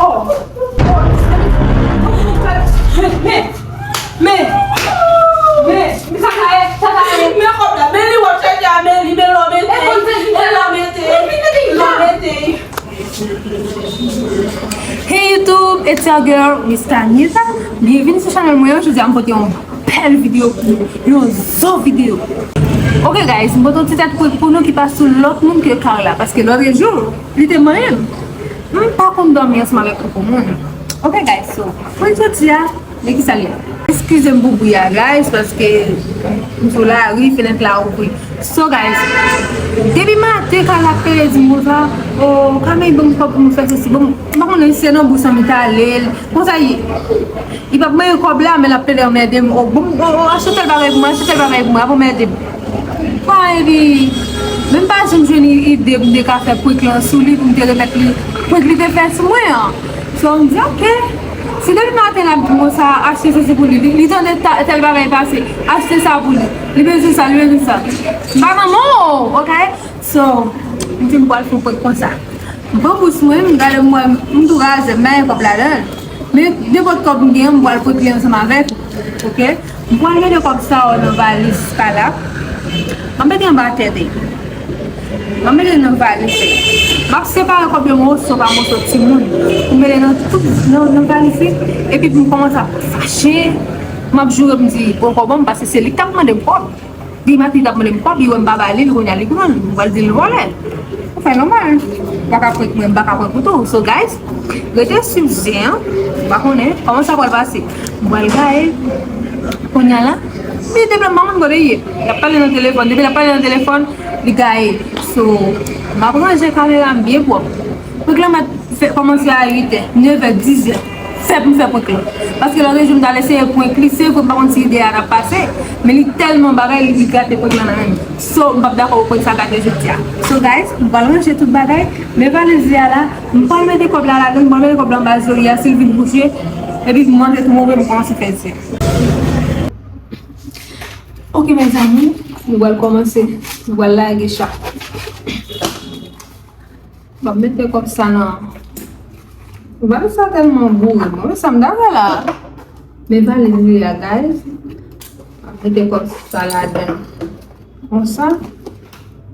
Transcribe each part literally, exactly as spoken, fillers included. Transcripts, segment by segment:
Oh! Men! Men! Men! Men sa ka ye? Sa ka ye? Men kòb la, men li wap chèche a, men li, men lò, men te, men lò, men te, lò, men te. Hey YouTube, it's your girl, Miss Tanita. Byenvini sou chanèl mwen an. Jodi a m pote yon bèl videyo pou nou, yon zo videyo. Ok guys, m pote yon ti tèt prank pou nou ki pa sou lòt moun ke Carla, paske lòt jou li te manyen m. M pa konn dòmi ansanm avèk pwopo moun. Ok guys, so, prank jodi a, men kisa l ye? Eskize m pou bri a guys, paske m sou lari, fenèt la ouvri. So guys, depi maten Carla ap pede di m konsa, o, Camille ban m kòb pou m fè sesi, ban m, m pa konnen si se nan bous an m tale l, konsa ye. Li p ap mande kòb la, men l ap plede anmède m, o, ban m, o, o, achte tèl bagay pou mwen, achte tèl bagay pou mwen, ap anmède m. Pa epi, men m pa janm jwenn ide pou m te ka fè prank lan sou li, pou m te remèt li prank li te fè sou mwen an. So, m di, ok. Si depi maten l ap di m konsa, achte sesi pou li, li, li tande ta-, tèl bagay pase, achte sa pou li. Li bezwen sa, li bezwen sa. M pa nan mò, ok? So, m di m pral fè yon prank konsa. M pran bous mwen, m gade m wè m tou razè, m pa gen kòb ladan l. Men nenpòt kòb m gen an, m pral pran li ansanm avèk ou. Ok? M pral mete kòb sa yo nan valiz Carla. M ap mete anba tèt li. M ap mete nan valiz li. M ap separe kòb yo moso pa moso timoun. Pou m mete nan tout, nan, nan valiz li. Epi pou m kòmanse ap fache. M ap joure m di, pran kòb an, paske se li k t ap mande m kòb. Depi maten li t ap mande m kòb, li wè m pa ba li l, kounye a li pran l. M pral di l vòlè. Ou fè nòmal. M pa ka prank mwen, m pa ka prank ou tou. So guys, rete swiv zen an. M pa konnen kòman sa pral pase. M pral gaye. Kounye a la, li depi m pa konn kote l ye. L ap pale nan telefòn. Depi l ap pale nan telefòn, li gaye. So, m ap ranje kamera m byen pwòp. Prank lan mèt fè, kòmanse a uit è, nèf è, diz è. Fè pou m fè prank lan. Paske lòt jou m t al eseye prank li, se vre m pa konn si ide a t ap pase, men li tèlman bagay, li, li gate prank lan nan men m. So, m p ap dakò pou prank sa gate jodi a. So, guys, m pral ranje tout bagay, men valiz li a la, m pral mete kòb la ladan, m pral mete kòb la anba zòrye a, si l vin bouche, epi m manje tou move, m kòmanse fè zen. Ok, mezanmi, nou pral kòmanse, nou pral lage cha. M ap mete kòb sa nan. Valiz sa tèlman boure. Bon, sa m ta fè la. Men valiz li a, guys. M ap mete kòb sa ladan. Konsa.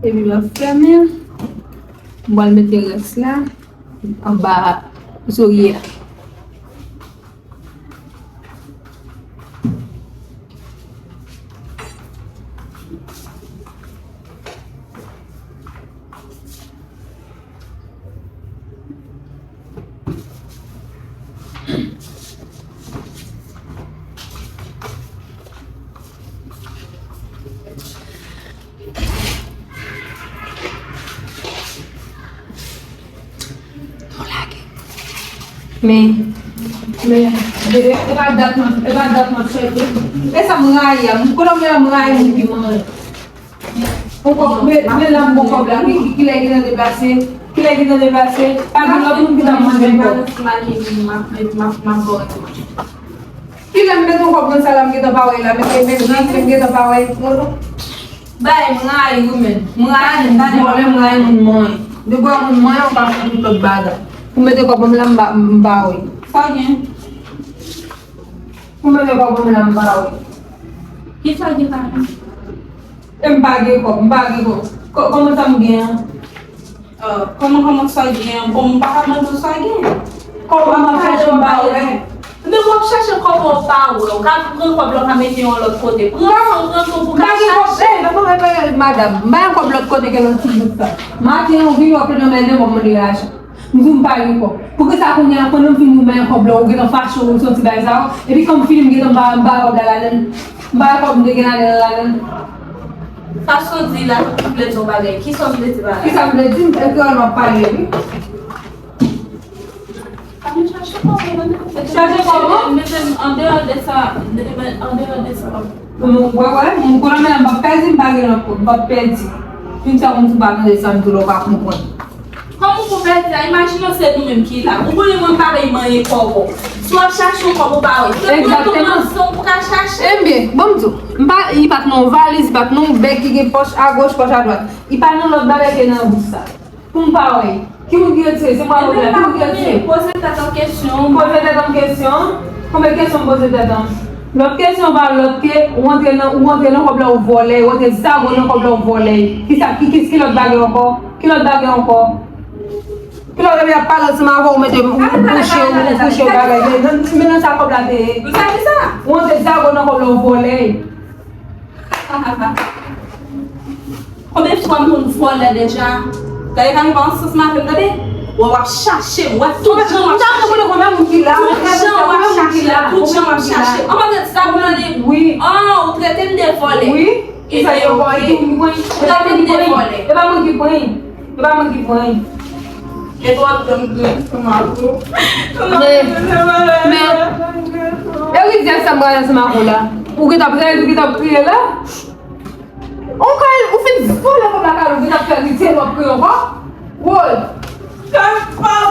Epi m ap fèmen l. M pral mete rès la anba zòrye a. Men, men, e, e pa dat m ap, e pa dat m ap chèche. E sa m rayi a. Kote m rayi moun ki manje. Bon kòb, men, men la m bon kòb la. Ki, ki, kilè ki nan deplase? Kilè ki nan deplase? Pa gen lòt moun ki ta manje kòb. Kilè m mete yon kòb nan sa la, m gentan pa wè la, men, men, men, men m gentan pa wè. Bay, m rayi ou menm. M rayi, m pa gen pwoblèm, m rayi moun manyen. Depi w wè moun manyen, ou ka fè tout lòt bagay. Pou mete kòb m la, m pa, m pa wè. Sa w gen? Pou mete kòb m la, m pa wè. Kisa w gen la menm? E m pa gen kòb, m pa gen kòb. Kò-, kòman sa m gen an? Ah, kòman, kòman sa w gen an? Bon, m pa ka mande w sa w gen. Kòb la m ap chache, m pa wè. Men w ap chache kòb ou pa wè. Ou ka pran kòb la, ou ka mete yon lòt kote. Pran sa, pran sa pou ka chache. M pa gen kòb, eh, madanm, m pa gen kòb lòt kote ke nan ti bout sa. Maten, ou vini, w ap plede mande m, w ap mande lajan. M di w m pa gen kòb. Poukisa kounye a, pandan m fin di w m pa gen kòb la, ou gentan fache, ou soti bay sa yo? Epi kan m fini, m gentan m pa, m pa kòb la ladan l. M pa gen kòb m te gen ladan l ladan l. Sa w di la, m vle di yon bagay. Kisa w vle di bagay? Kisa m vle di? M te kreyòl m ap pale, wi. Chache kòb ou, non? Chache kòb ou? Mete m andeyò de sa, mete m andeyò de sa. Mwen, wè, wè, m konnen men m p ap pèdi, m pa gen lòt kòb, m p ap pèdi. Fin fè kòmsi w pa tande sa m di w la, w pa konprann. Kòman w pou pèdi a? Imajine w se nou menm ki la. Ou konnen mwen m pa bay manyen kòb ou. Si w ap chache yon kòb ou pa wè. Se pou mete w nan zòn pou ka chache. Ebyen, bon m di w, m pa, li pa t nan yon valiz, li pa t nan yon bèg ki gen pòch agoch, pòch adwat. Li pa nan lòt bagay ke nan bous sa. Pou m pa wè. Ki moun ki retire? Se mwen, Rodrigue. Ki moun ki retire? Poze tèt an kesyon. Poze tèt an kesyon. Konbyen kesyon m poze tèt an? Lòt kesyon pa lòt ke ou antre nan, ou antre nan kòb la, ou vòlè, ou antre zago nan kòb la, ou vòlè. Ki sa, ki, ki, ki lòt bagay ankò? Ki lòt bagay ankò? Ki lòt bagay ap pale ansanm avè w, ou mete, ou kouche, ou kouche, ou bagay. Men, men, men nan sa kòb la te ye. Ou antre zago nan kòb la, ou vòlè. Konbyen fwa m konn vòlè deja? Gade, gade, pa yon sans mache m, gade. Wè, w ap chache m, wè, tout jan w ap chache m. Tout jan w ap chache m, tout jan w ap chache m. An pa tèt sa pou tande. Wi. An, ou trete m de vòlè. Wi. Kisa yo pran? Ou trete m de vòlè. E pa mwen ki pran. E pa mwen ki pran. E pa mwen ki pran. E twòp tan m pran. Men, men, e rizyèz sa m pran ansanm ak ou la. Ou gentan prèz, ou gentan kriye la. Ou kay, ou fin vòlè kòb la kay ou, ou gentan fè rizyèz, w ap kriye ankò. Woy. E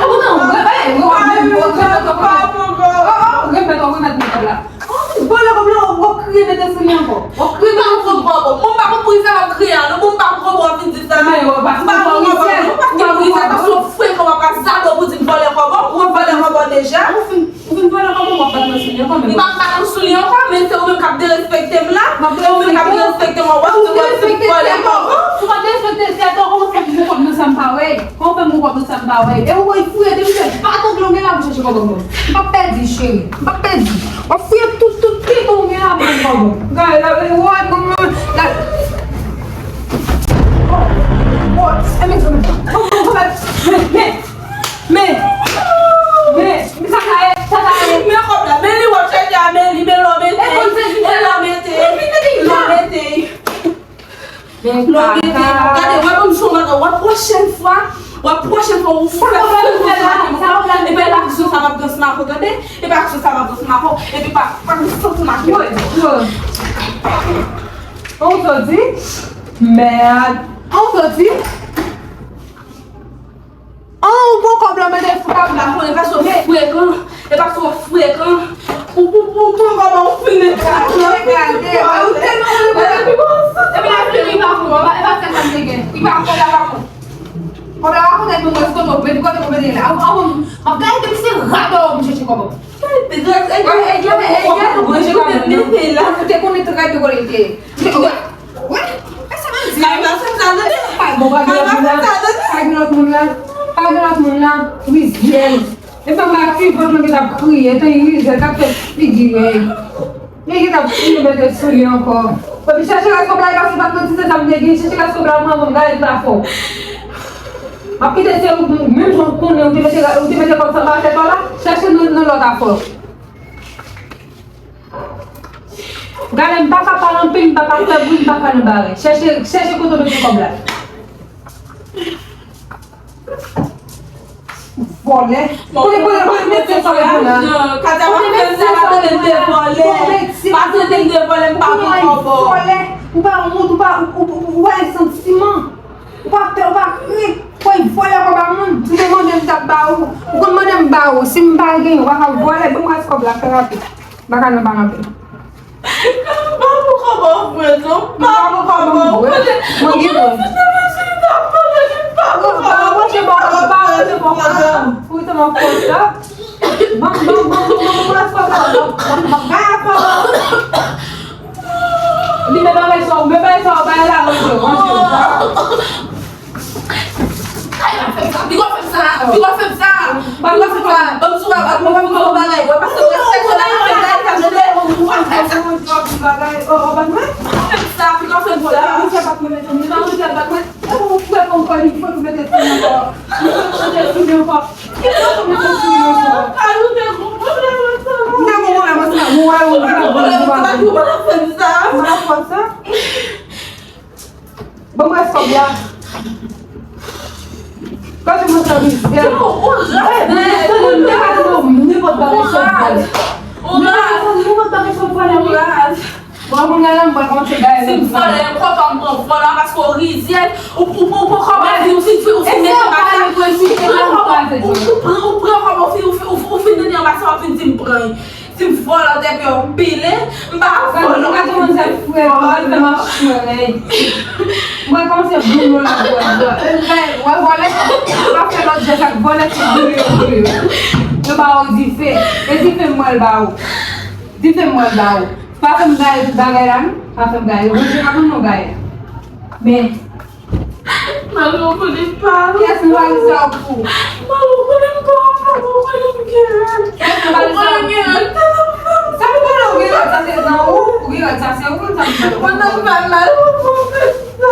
poutan, ou repete, ou repete, ou repete, ou repete, ou repete kòb la. Ou fin vòlè kòb la, w ap kriye mete sou li ankò. W ap kriye mete sou li. Bon, m pa konn poukisa w ap kriye a, non, bon, m pa konn kòb w ap vin di sa. Men, w ap, m pa konn kòb, ou pa konn kòb, paske w frekan, w ap ka zago pou di m vòlè kòb, ou vòlè kòb deja. Ou fin, ou fin vòlè kòb, w ap bat mwen sou li ankò, men. M p ap bat ou sou li ankò, men se ou menm k ap derespekte m la. Se ou menm k ap derespekte m, w ap di mwen vòlè kòb. Ou pa derespekte, se atò, kòman fè m gon kòb nan sa m pa wè? Kòman fè m gon kòb nan sa m pa wè? E ou wè fouye depi se baton ke w gen la pou chèche kòb ankò. M p ap pèdi, cheri. M p ap pèdi. W ap fouye tout, tout tenten w gen la pou jwenn kòb. Gade, la, e, wè, bon, bon, la. Wè, wè, e, men, men, men, men, men, men, sa ka ye, sa ka ye. Men kòb la, men li w ap chèche a, men li, men lò mete, e, men lò mete, lò mete. Men kaka. Gade, wè, ban m di w yon bagay, wè, pwochèn fwa, wè, pwochèn fwa, ou fè fè sa w ap fè la, sa w ap fè la, epi pa aksyon sa m ap pran sou mako, tande? Epi aksyon sa m ap pran sou mako, epi pa, pa gen santi mako. Woy, woy. An ou soti? Mèd. An ou soti? An, ou pran kòb la, mete sou kòb la. M pa konnen, paske w frekan. E paske w frekan. Ou, ou, ou pran kòb la, ou fin ekrate. Ou ekrate. Ou tèlman konnen kòb la. Epi la fini, li pa pran. E pa, e pa sèl sa m te gen. Li pa pran, la pa pran. Kòb la pa konn mwen, mwen, kote w mete, kote w mete la. Ou, ou, m ap gade depi se radò w pou chèche kòb. Ou te konnen trè byen kote l te ye. Wi, men sa m ap di. Kay pa fè sa, tande. Pa gen lòt moun la. Pa gen lòt moun la. Pa gen lòt moun la. Rizyèz. E fè m ap suiv vant mwen ki t ap kriye, te rizyèz k ap fè figire. Li ki t ap kriye mete sou li ankò. Epi chèche rès kòb la, e pa se pa kantite sa m te gen, chèche rès kòb la pou mwen, pou m gade tout afè w. M ap kite se ou, menm jan w konnen, ou te mete, ou te mete kòb sa anba tèt ou la, chèche nan, nan lòt afè w. Gade, m pa ka pale anpil, m pa ka fè bri, m pa ka nan bare. Chèche, chèche kote w mete kòb la. Vòlè. Kote, kote, kote medsen sa w la? Kote medsen sa w la? Kote medsen? Vòlè. Ou pa wont, ou pa, ou, ou, ou, ou pa gen santiman. Ou pa pè, ou pa kren. Fò w vòlè kòb a moun. Si w te mande m, m t ap ba ou. Ou konn mande m, m ba ou. Si m pa gen, ou pa ka vòlè. Ban m rès kòb la, fè rapid. M pa ka nan ba anpil. M pa pou kòb ou frè, non. M pa pou kòb ou. Mwen gen mwen. Ou pa pou kòb ou frè, non. Ou te mwen konsa. Ban m, ban m, ban m, ban m, ban m rès kòb la. Ban m, ban m, ban m rès kòb la. Li men bagay sa, men bagay sa, bagay la, rantre, rantre. Ay, pa fè m sa, piga w fè m sa, piga w fè m sa, piga w fè m sa. Ban m sou, ban m sou bagay, wè, pase wè, sèk la, fè bagay sa, tande. Pa fè m sa, piga w fè m sa. Ou pa mete sou li ankò. Ou pa mete sou li ankò. Ou pa mete sou li ankò. Ou pa mete sou li ankò. M te gon pwoblèm ansanm avè w, ou wè, ou wè, ou wè, ou pa fè m sa. Ou pa fè m sa. Ban m rès kòb la. Gade mwen sa, misyè. Yo, ou raz, men. Nenpòt bagay sa w vòlè. Ou raz. Nenpòt bagay sa w vòlè, wi. Ou raz. Bon, moun nan, m pral konte bagay. Si m vòlè, m kontan m pran vòlè paske w rizyèz. Ou, ou, ou pran kòb la, ou fin, ou fin, ou fin mete anba sa. Ou pran, ou pran, ou pran kòb, ou fin, ou fin, ou fin, ou fin tande anba sa, w ap vin di m pran. Vòlò tèt yo pile, m pa vòlò. Ou pa kòmanse fè, ou pa fè machin anlè. Ou pa kòmanse boule la, vòlò. Wè vòlè, ou pa fè lòt jès ak vòlè, se boule yo, boule yo. Yo ba ou dife. E dife m wè l ba ou. Dife m wè l ba ou. Pa fè m gaye tout bagay la, non. Pa fè m gaye. Yo, Bondye pa konn nou gaye. Men, Malou, ou konnen pa. Kiyès nan valiz sa ou pou? Malou, ou konnen pa. Ou konnen m gen rad. Kiyès nan valiz sa ou pou? Ou konnen m gen rad telefòn. Sa pou konnen ou gen rad sa se nan ou? Ou gen rad sa se ou menm sa pou konnen. Mwen nan mal la, ou konnen sa.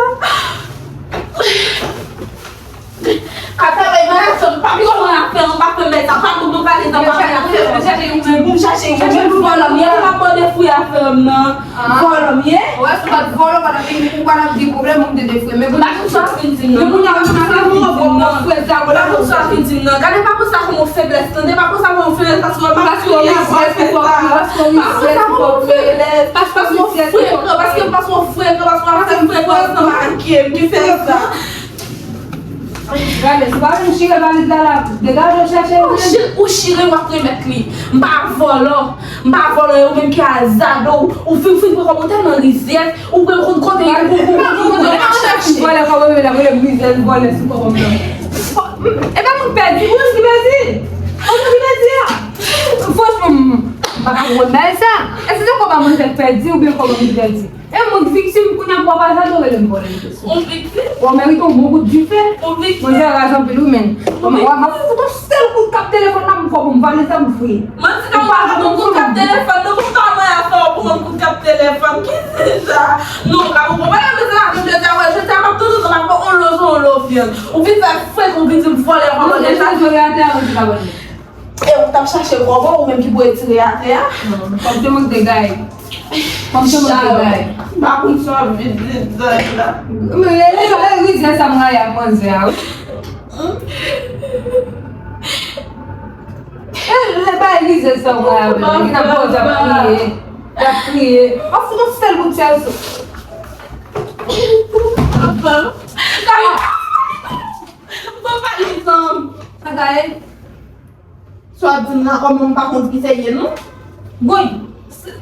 Atravè yon gason, pa pi konn afè, ou pa fè mèt sa, pa pou nou pale sa, pa fè afè. Mwen chache yon menm, mwen chache yon menm. Vòlò m ye, ou pa mande fwi afè m nan. Vòlò m ye. Wè, si w pa t vòlò, ou pa t ap vin, ou pa t ap gen pwoblèm pou m te defre. Men kounye a, pa konn sa w fin di m nan. Men kounye a, pa konn sa w fin di m nan. Pa konn sa w fin di m nan. Gade, pa konn sa kòm yon feblès, tande, pa konn sa kòm yon feblès, paske w pa kriye apre sa. Pa konn sa kòm yon feblès, paske w frekan, paske, paske w frekan, paske w ap fè frekan ansanm ak m ki fè sa. Gade, si w pa vin chire valiz la, la, degaje w chèche yon nèg. Ou chire, w ap remèt li. M pa vòlò. M pa vòlò, e ou menm ki a zado. Ou fin, fin pran kòb ou tèlman rizyèz, ou pran kont kote, ou, ou, ou, ou, ou, ou, ou, ou, ou, vòlè kòb ou menm la, vòlè rizyèz, vòlè sou kòb ou menm. E pa mwen ki pèdi, ou menm ki pèdi. Ou menm ki pèdi a. Franchman, m pa ka konprann bagay sa. Èske se kòb a mwen ki pèdi oubyen kòb ou menm ki pèdi? E mwen k viktim, kounye a pou w ap al sa tou rele m vòlè. Ou viktim? Ou merite yon bon kout dife. Ou viktim? Mwen jere raz anpil wi, men. Ou viktim? Mwen, mwen, mwen fout yon sèl kout kap telefòn la, m fò pou m valiz la, m fouye. Mwen di ka mwen pa pou kout kap telefòn, non, mwen pa mwen afè w pou mwen kout kap telefòn. Ki se sa? Non, ka pou konprann la, mwen se la, jodi a, wè, jodi a, m ap toujou, m ap fè on lo, on lo vyann. Ou vin fè frèt, ou vin di m vòlè, vòlè, deja. Mwen jere atè a, mwen di ka vòlè. E ou t ap chache kòb ou, ou menm ki pou retire atè a? Non, kòm se mwen ki te gaye. Kòm se mwen ki te gaye. M pa konn sa w ap vin di zòrèy la. Men, e, e, e, rizyèz sa m rayi ak manzè a, wi. E, e, bay rizyèz sa w rayi avè l. Li t ap bòz, ap kriye. L ap kriye. W ap fout yon sèl kout sèl sou. Papa. Papa, li zanm. Sa gaye? Sa w ap di m nan, kòm mwen m pa konn ki serye non. Woy,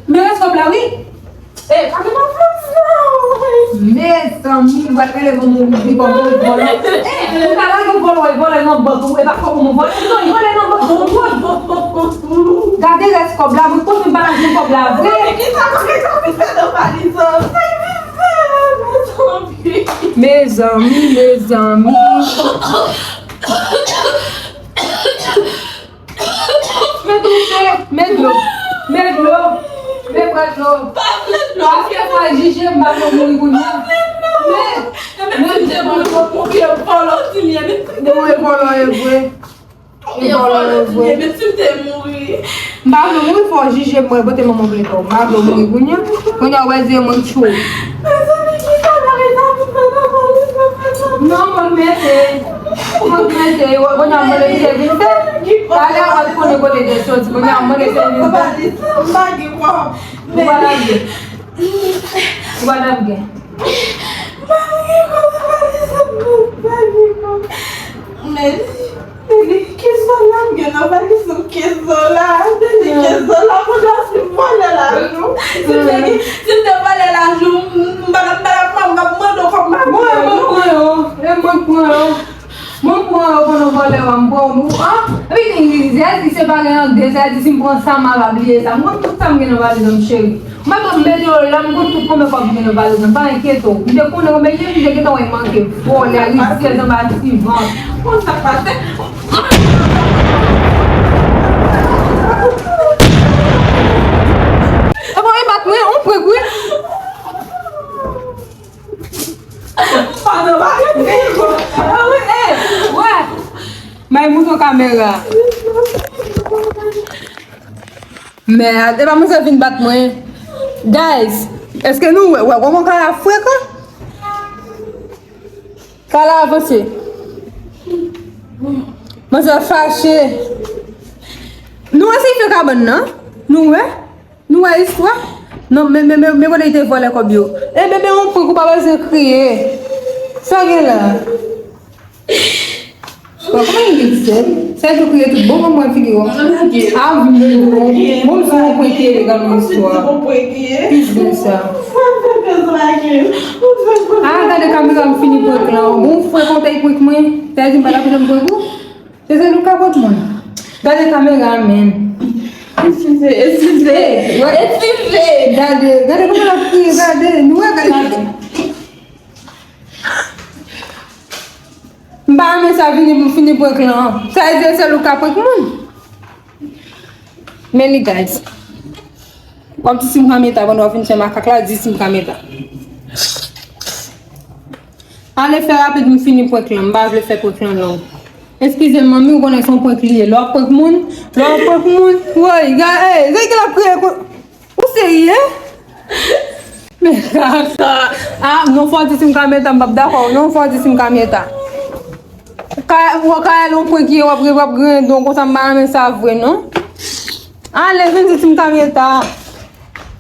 men rès kòb la wi. E, pa gen pwoblèm non. Mezanmi, m pral rele manman w wi, kòm yon vòlò. E, ou pa lage vòlò, e vòlè nan bank ou, e pa kòb ou vòlè, non, e vòlè nan bank ou, woy. Gade rès kòb la, mwen konnen m pa lage kòb la vre. Ki sa, ki sa, ki sa, ki sa, ki sa, mezanmi. Mezanmi, mezanmi. Men dlo, men dlo, men dlo, men pran dlo. Pa vle dlo. Paske fò jije m pa vle mouri kounye a. Men, men m te mouri pou, pou vye vòlò di m ye. Mouri vòlò e vre. Vye vòlò di m ye, men si m te mouri. M pa vle mouri, fò jije m, mwen pote manman plento. M pa vle mouri kounye a. Kounye a, w wè zye mwen cho. Mezanmi, ki sa la, mezanmi, mezanmi, mezanmi. Non, mwen mete. Mwen mete. Kounye a, mwen mete vin fè. Talè, w ap konnen kote de soti. Kounye a, mwen mete vin fè. M pa gen kòb. Ou pa t ap gen. Ou pa t ap gen. M pa gen kòb, m pa gen kòb, m pa gen kòb. Men, men, kenz dola m gen nan valiz ou, kenz dola, m te di kenz dola, kounye a si m vòlè lajou. Si m te gen, si m te vòlè lajou, m pa t ap, m pa t ap, m ap mande w kòb m pa gen. Mwen, mwen pran yo, e mwen pran yo. Mwen pran yo pandan vòlè a, m pran yo, an? Epi gen rizyèz ki separe an de, sa di si m pran sa, m ava bliye sa. M konn tout sa m gen nan valiz la, m cheri. Mwen tou m mete yo la, m konn tout konbyen kòb m gen nan valiz la, pa enkyete w. M te konnen konbyen l ye, m te gentan wè manke vòlè, rizyèz anba ti vant. Konn sa k pase? Epa, e bat mwen, on prank wi. Pardon, pa ret pi. Ah wi, eh, wè. May mouton kamera. Mèd, e pa manzè vin bat mwen. Guys, èske nou wè, wè, wè kòman Kala frekan? Kala avanse. Manzè fache. Nou eseye fè kabann nan. Nou wè? Nou wè istwa? Non, men, men, men, men kote li te vòlè kòb yo. E bebe, on prank ou pa bezwen kriye. Sa gen la? Bon, kòman li gen sèl? Sa di w kriye tout bon, bon, mwen figi w. A, vin bon, bon, bon, bon, prank ye, gade yon istwa. Pis de sa. A, gade kamera m fini prank lan. Bon, frè kontèy prank mwen. Sa di m pa t ap janm prank ou. Se se nou kapot moun. Gade kamera, men. Eskize, eskize. Eskize. Gade, gade kòman l ap kriye, gade. Nou wè, gade. M pa renmen sa, vini pou fini prank lan. Sa vle di se sèl ou ka prank moun. Men li, guys. W ap di si m ka meta pandan w fin fè makak la, di si m ka meta. Ale fè rapid, m fini prank lan. M pa vle fè prank lan long. Eskize m, manmi, ou konnen se yon prank li ye. Lè w ap prank moun, lè w ap prank moun, woy, gade, se ki l ap kriye. Ou serye? Men kaka. A, non, fò w di si m ka meta, m p ap dakò. Non, fò w di si m ka meta. Ou ka, ou ka al yon prank ye, w ap, w ap griyen don konsa, m pa renmen sa vre, non. Ale, vin di si m ka meta.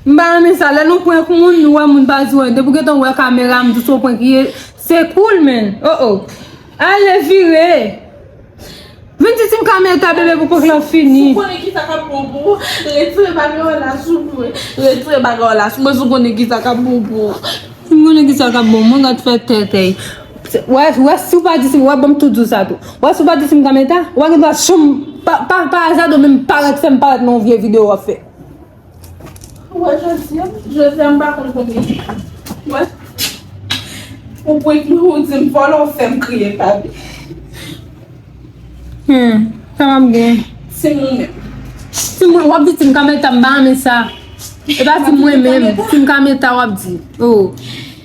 M pa renmen sa. Lè nou prank moun, nou wè moun pa di w, depi w gentan wè kamera, m di se yon prank ye, se cool, man. Oh, oh. Ale, vire. Vin di si m ka meta, bebe, pou prank lan fini. Si w konnen kisa k ap bon pou ou, retire bagay la sou mwen. Retire bagay la sou mwen, si w konnen kisa k ap bon pou ou. Si m konnen kisa k ap bon, mwen gad fè tètèy. Wè, wè, si w pa di si, wè, ban m tou di w sa tou. Wè, si w pa di si m ka meta, w pa gen dwa chanm, pa, pa, pa aza do menm parèt, fè m parèt nan yon vye videyo w ap fè. Wè, jodi a, jodi a, m pa konn konbyen. Wè. Ou prank mwen, ou di m vòlè, ou fè m kriye, papi. Hmm, sa m ap gen. Timoun menm. Timoun, w ap di timoun ka meta, m pa renmen sa. E pa timoun mwen menm, timoun ka meta, w ap di. Oh.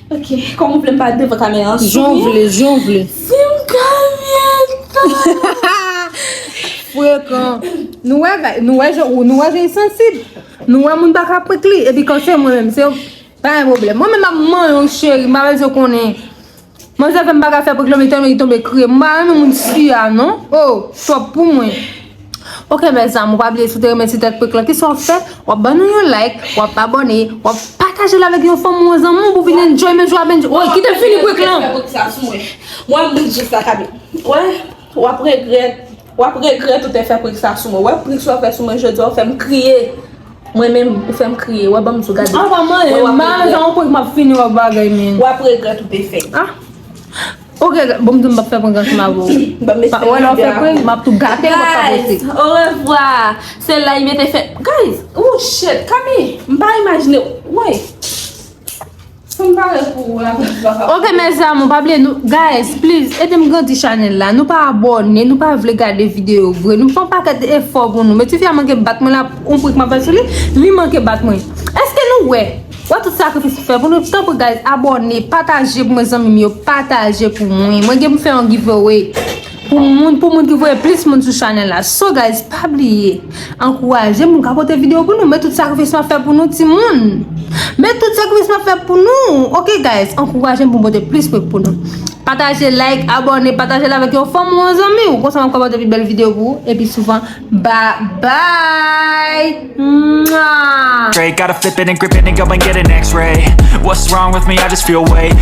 Ok, kòman w vle m pale devan kamera an? Jan w vle, jan w vle. Timoun ka meta. Frekan. Nou wè, nou wè jan, nou wè jan li sansib. Nou wè moun pa ka prank li, epi kan se mwen menm, se pa gen pwoblèm. Mwen menm ap manyen w cheri, m pa bezwen konnen. Manzè fè m pa ka fè prank lan, men tèlman li tonbe kriye. M pa renmen moun si a non. Oh, twòp pou mwen. Ok, mèzanmi, ou pa bliye si w te renmen ti tèt prank lan, kisa w ap fè? W ap ban nou yon like, w ap abòne, w ap pataje l avèk yon fanmi w, yon zanmi w pou vin enjoy menm jan w ap enjoy. Woy, kite m fini prank lan. Fè prank sa sou mwen. Mwen, m di sa, Kabi. Wè, w ap regrèt. W ap regrèt ou te fè prank sa sou mwen. Wè, prank sa w fè sou mwen jodi a, ou fè m kriye. Mwen menm, ou fè m kriye. Wè, ban m di w, gade. An pa manyen, m pa renmen sa, yon prank m ap fini wè bagay, men. W ap regrèt ou te fè. Ah. Ok, bon, m di m p ap fè prank ansanm avè w. Wè, lè w fè prank, m ap tou gate, m p ap ka poste. Guys, orevwa. Se la, li mete fè. Guys, oh shit, Kami, m pa imajine. Wè. Fò m pare pou ou la, papa. Ok, mèzanmi, pa bliye nou, guys, please, ede m grandi chanèl la. Nou pa abòne, nou pa vle gade videyo vre. Nou fè yon pakèt efò pou nou. Men tifi a manke bat mwen la, yon prank m ap fè sou li, li manke bat mwen. Èske nou wè? Wè tout sakrifis nou fè pou nou. Tanpri, guys, abòne, pataje pou mwen, zanmi m yo, pataje pou mwen. Mwen gen pou fè yon giveaway. Pou moun, pou moun ki voye plis moun sou chanèl la. So, guys, pa bliye, ankouraje moun k ap pote videyo pou nou. Men tout sakrifis m ap fè pou nou, timoun. Men tout sakrifis m ap fè pou nou. Ok, guys, ankouraje m pou m pote plis prank pou nou. Pataje, like, abòne, pataje l avèk yon fanmi w, yon zanmi w. Konsa m ap ka pote pi bèl videyo pou ou. Epi souvan, bye bye. Mwah. Straight, gotta flip it and grip it and go and get an x-ray. What's wrong with me? I just feel weight.